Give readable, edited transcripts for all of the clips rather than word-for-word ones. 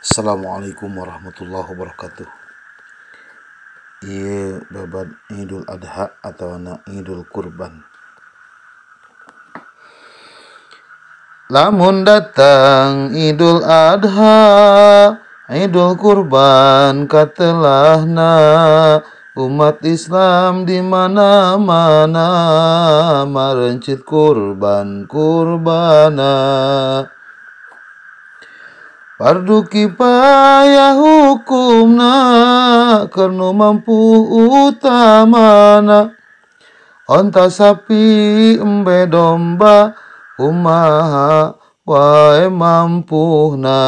Assalamualaikum warahmatullahi wabarakatuh. Ieu babad Idul Adha atawana Idul Kurban. Lamun datang Idul Adha, Idul Kurban katelahna, umat Islam di mana-mana marencit kurban kurbana. Fardu kifayah hukumna, keur nu mampu utamana. Onta sapi embe domba, kumaha wae mampuhna.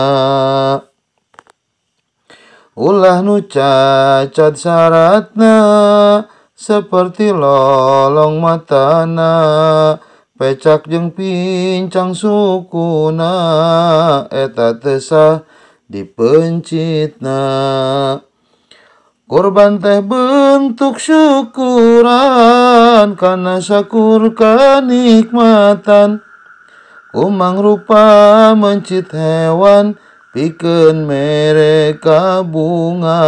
Ulah nu cacat syaratna, seperti lolong matana, pecak jeung pincang sukuna, eta teu sah dipencitna. Kurban teh bentuk syukuran, kana sakur kanikmatan. Kumang rupa mencit hewan, pikeun mere kabungahan.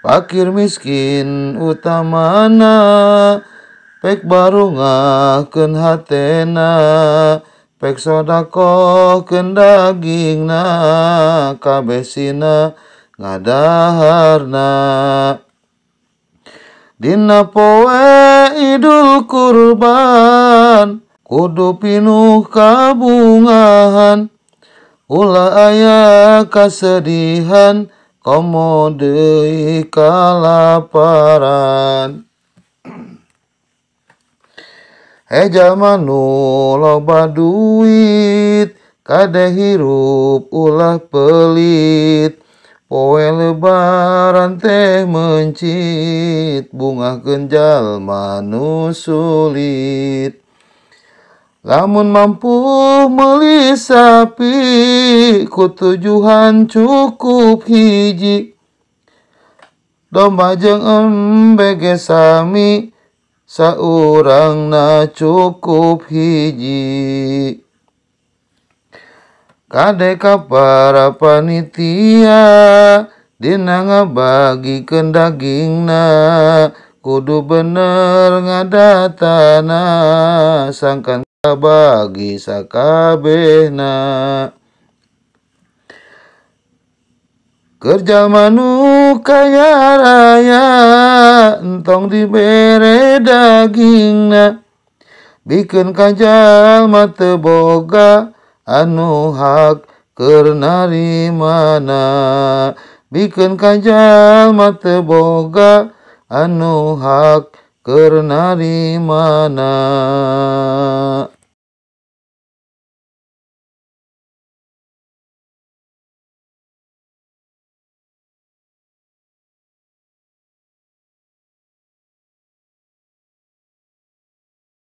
Fakir miskin utamana, pek barungahkeun hatena, pek sodakohkeun dagingna, kabeh sina ngadaharna. Dina poe Idul Kurban, kudu pinuh kabungahan. Ulah aya kasedihan, komo deui kalaparan. He jalma nu loba duit, kade hirup ulah pelit. Poe lebaran teh mencit, bungahkeun jalma nu sulit. Lamun mampu meuli sapi, ku tujuhan cukup hiji. Domba jeung embe ge sami, saurangna cukup hiji. Kade ka para panitia, dina ngabagikeun dagingna, kudu bener ngadatana, sangkan kabagi sakabehna. Keur jalma nu kaya raya, entong dibere dagingna, bikeun ka jalma teu boga anu hak keur narimana. Bikeun ka jalma teu boga anu hak keur narimana.